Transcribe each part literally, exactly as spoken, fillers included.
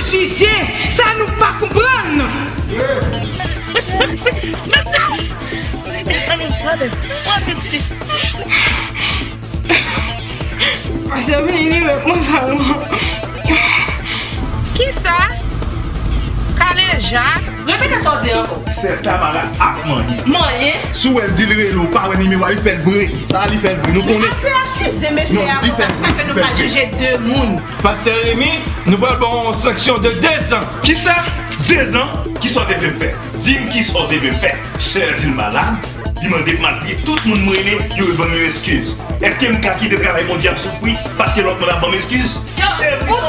Sijè sa nou pa konprann. Pastè vini ret mwen kalman. Kisa? Kaleja? Repete sa w di ankò. Sè Tamara ap manyen. Manyen? Si w wè l di l rele w, pa wè nimewo a, li fè l vre. Sa a li fè l vre. Nou konnen. Pastè akize mesye a konsa, sa ke nou pa jije de moun. Pastè Remy, nou pral ba w yon sanksyon de dezan. Kisa? Dezan? Kisa w te vle m fè? Di m kisa w te vle m fè? Sè di l malad, li mande pou m al peye tout moun m rele, yo reponn li eskiz. Èske m ka kite travay Bondye ap soufri paske lòt moun ap ban m eskiz? Yon sèl bagay m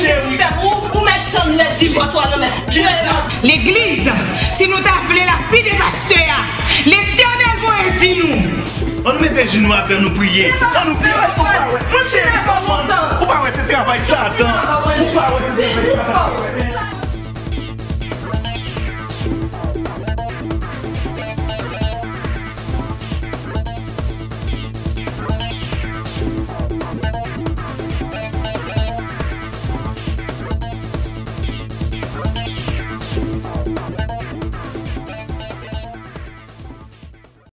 te pou fè pou ou, ou mèt tann lè divòs ou a nan men Dye. Legliz, si nou ta vle lapide pastè a, Letènèl voye di nou. Ann mete jenou atè, nou priye. Ann nou priye. Ou pa wè, monchè, ou pa wè se travay Satan. Ou pa wè se travay Satan.